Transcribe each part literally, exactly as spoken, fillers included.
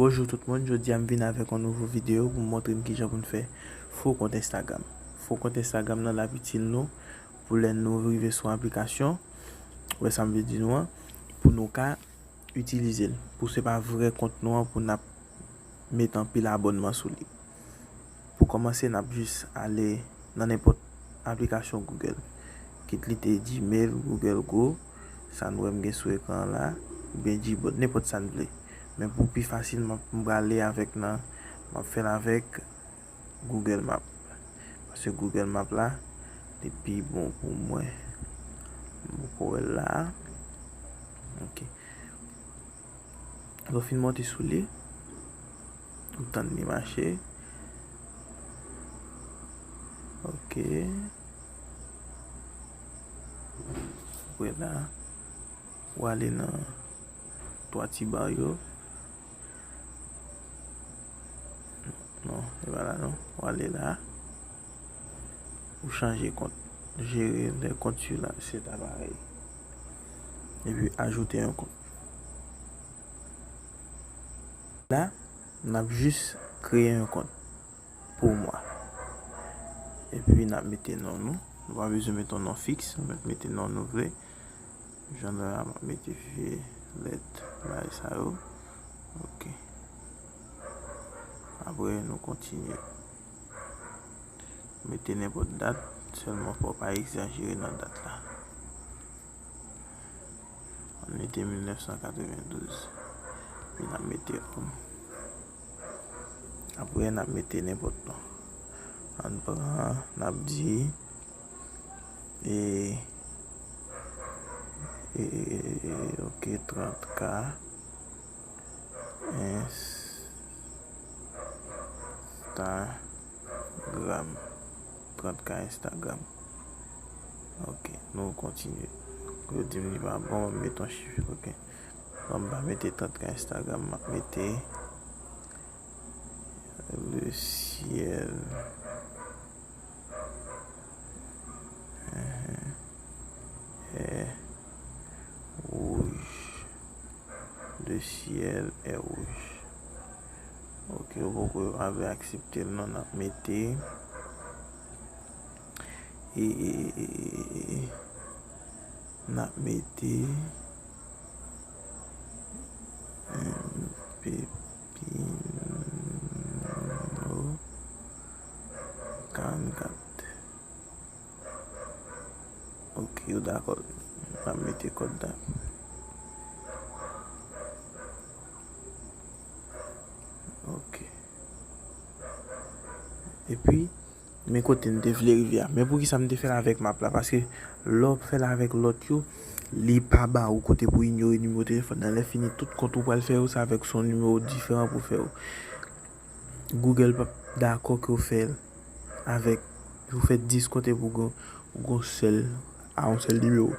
Bonjou tout moun, jodi a m vin avèk yon nouvo videyo pou m montre n kijan pou n fè fo kont Instagram. Fo kont Instagram nan l ap itil nou pou lè nou rive sou yon aplikasyon, ou wè sa m vle di nou an, pou nou ka itilize l. Pou se pa vrè kont nou an pou n ap met anpil abònman sou li. Pou kòmanse, n ap jis ale nan nenpòt aplikasyon Google. Kit li te Gmail, Google Go, sa n wè m gen sou ekran an la, oubyen Gboard, nenpòt sa n vle. Men pou pi fasil, m ap, m prale avèk nan, m ap fè l avèk Google Map. Paske Google Map la, li pi bon pou mwen. M poko wè l la. Ok. Lè w fin monte sou li, ou tann li mache. Ok. Apre la, ou ale nan twa ti ba yo. Non, e pa la non. Ou ale la. Ou chanje kont. Gérer les comptes sur la, cet appareil. Epi ajoute yon kont. La, n ap jis kreye yon kont pou mwen. Epi n ap mete non nou. Nou pa bezwen mete yon non fiks, nou mèt mete non nou vle. Jan nou la, m ap mete vye lèt bagay sa yo. Ok. Apre, nou kontinye. Mete nenpòt dat, sèlman fò w pa egzajere nan dat la. Ann mete mil nèf san katrevendouz. Epi n ap mete om. Apre, n ap mete nenpòt non. Ann pran, n ap di, e, e, e, e, ok, trant K. Instagram. Trant K Instagram. Ok, nou kontinye. Yo di m li pa bon, m ap mete yon chif, ok. Bon, m pa mete trant K Instagram, m ap mete le ciel. Est rouge. Le ciel est rouge. Ok, ou poko vle aksepte l non, n ap mete. E, e, e, e, e, n ap mete. Pepino karannkat. Ok, yo dakò. M ap mete kòd la. Ok. Epi, men kote n te vle rive a. Men poukisa m te fè l avèk map la? Paske lè w fè l avèk lòt yo, li pa ba ou kote pou inyore nimewo telefòn nan. Lè fini, tout kont ou pral fè yo, se avèk se yon nimewo diferan pou fè yo. Google p ap dakò ke w fè l avèk, ou fè dis kont epi w gen, w gen yon sèl, a yon sèl nimewo.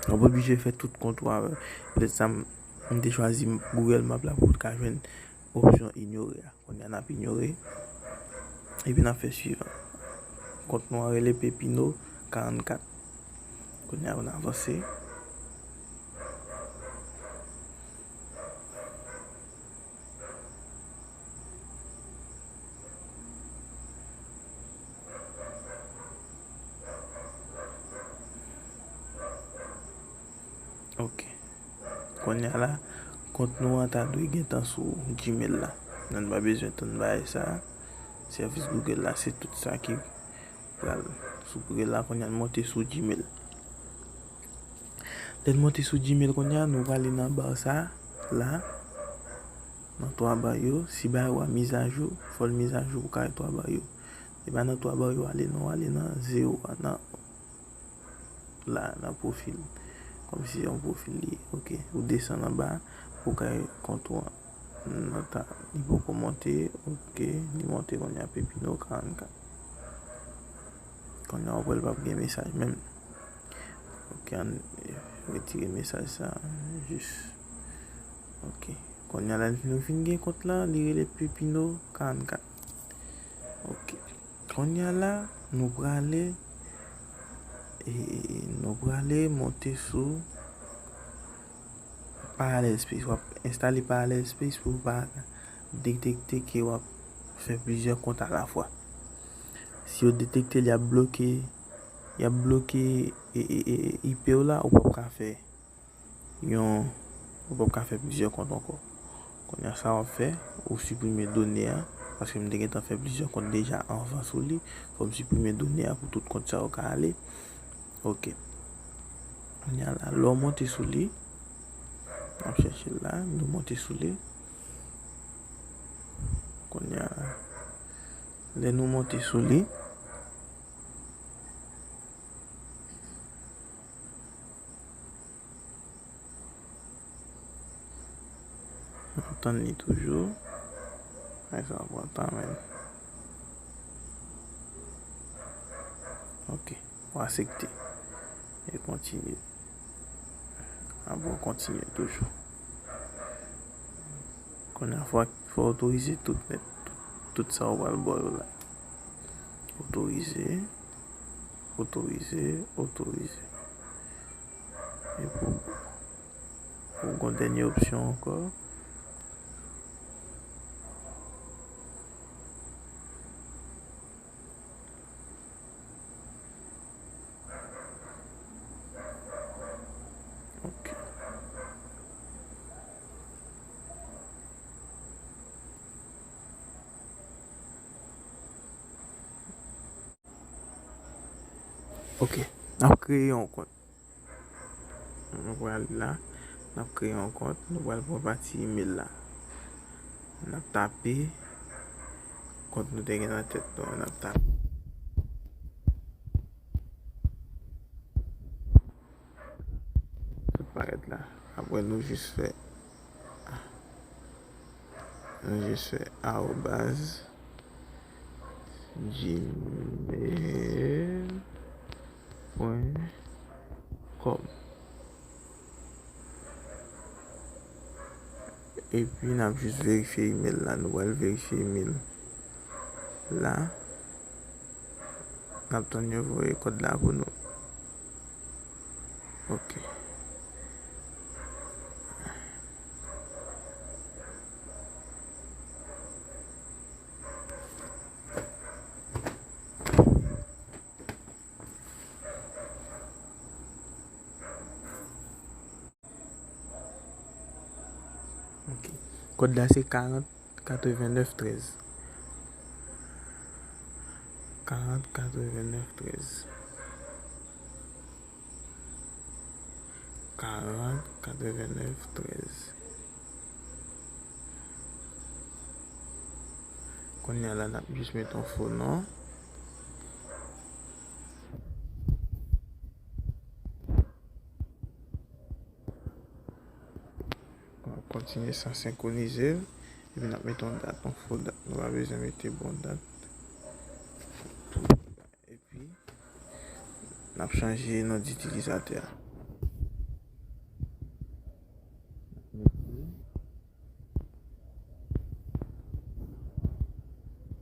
W ap oblije fè tout kont ou avè l. Petèt sa m, m te chwazi Google Map la pou w ka jwenn opsyon inyore a. Kounye a n ap inyore. Epi n ap fè swivan. Kont nou an rele Pepino karannkat. Kounye a n avanse. Ok. Kounye a la, kont nou an ta dwe gentan sou Gmail la. Nou pa bezwen tann bagay sa. Sèvis Google la, se tout sa ki pral sou Google la. Kounye a n monte sou Gmail. Lè n monte sou Gmail kounye a, nou prale nan ba sa, la, nan twa ba yo. Si bagay ou a mizajou, fò l mizajou pou kare twa ba yo. E pa nan twa ba yo ale non, ale nan zewo a, nan, la, nan pwofil. Kòmsi se yon pwofil li ye. Ok, ou desann anba pou kare kont ou an. Nòt la, li poko monte. Ok, li monte kounye a, Pepino karannkat. Kounye a, w ap wè l p ap gen mesaj menm. Ok, ann retire mesaj sa, jis. Ok. Kounye a la, nou fin gen kont la, li rele Pepino karannkat. Ok. Kounye a la, nou prale, e, nou prale monte sou Parallel Space. W ap enstale Parallel Space pou w pa detekte ke w ap fè plizyè kont alafwa. Si yo detekte l, y ap bloke, y ap bloke, e, e, e, I P w la, ou p ap ka fè yon, ou p ap ka fè plizyè kont ankò. Kounye a, sa w ap fè, ou siprime done a, paske m te gentan fè plizyè kont deja anvan sou li. Fò m siprime done a pou tout kont sa yo ka ale. Ok. Kounye a la, lè w monte sou li, n ap chèche l la, nou monte sou li. Kounye a, lè nou monte sou li, n ap tann li toujou. Ay, sa pran tan, menm. Ok. Ou aksepte. E kontinye. Apre w kontinye toujou. Kounye a fò, fò otorize tout nèt. Tout, tout sa ou pral ba yo la. Otorize. Otorize. Otorize. E pou, pou gon dènye opsyon ankò. Ok. Ok. N ap kreye yon kont. Nou pral la, n ap kreye yon kont, nou pral pran pati email la. N ap tape kont nou te gen nan tèt nou an, n ap tape. Tout parèt la. Apre nou jis fè, nou jis fè arobaz gmail pwen kòm. Epi n ap jis verifye email la. Nou pral verifye email la. N ap tann yo voye kòd la pou nou. Ok. Ok. Kòd la se karant katrevennnèf trèz. Karant katrevennnèf trèz. Karant katrevennnèf trèz. Kounye a la, n ap jis mete yon fo non. N ap kontinye san senkwonize l. Epi n ap mete yon dat, yon fo dat. Nou pa bezwen mete bon dat. Epi, n ap chanje non ditilizatè a. N ap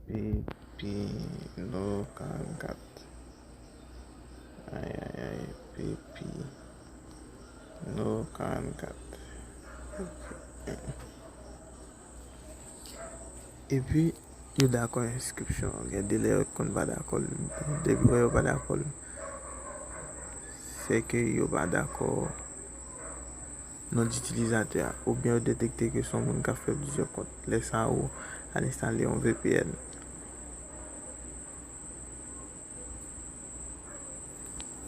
mete Pepino karannkat. Ay, ay, ay, Pepino karannkat. Epi, yo dakò enskripsyon an. Gen de lè yo konn pa dakò l. Depi wè yo pa dakò l, se ke yo pa dakò non ditilizatè a, oubyen yo detekte ke se yon moun k ap fè plizyè kont. Lè sa a, ou al enstale yon V P N.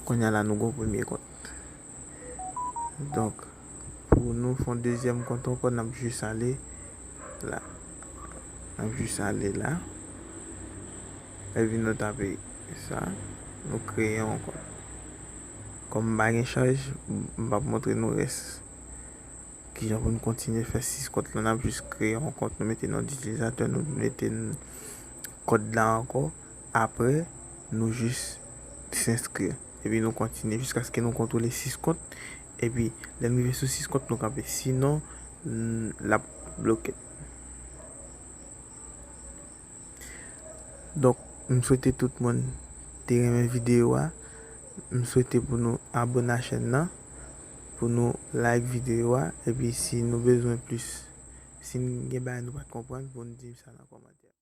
Kounye a la, nou gen yon premye kont. Donk, pou nou fè yon dezyèm kont ankò, n ap jis ale la. N ap jis ale la. Epi nou tape sa, nou kreye yon kont. Kòm m pa gen chaj, m p ap montre nou rès. Kijan pou n kontinye fè sis kont lan, n ap jis kreye yon kont, nou mete non ditilizatè, nou mete n-, kòd la ankò. Apre, nou jis senskrire. Epi nou kontinye jiskaske nou kontwole sis kont. Epi, lè n rive sou sis kont, nou kanpe. Sinon, n-, l ap bloke. Donk, m swete tout moun te renmen videyo a. M swete pou nou abòne a chèn nan. pou nou like videyo a, epi si nou bezwen plis, si n gen bagay nou pa t konprann, pou n di m sa nan kòmantè.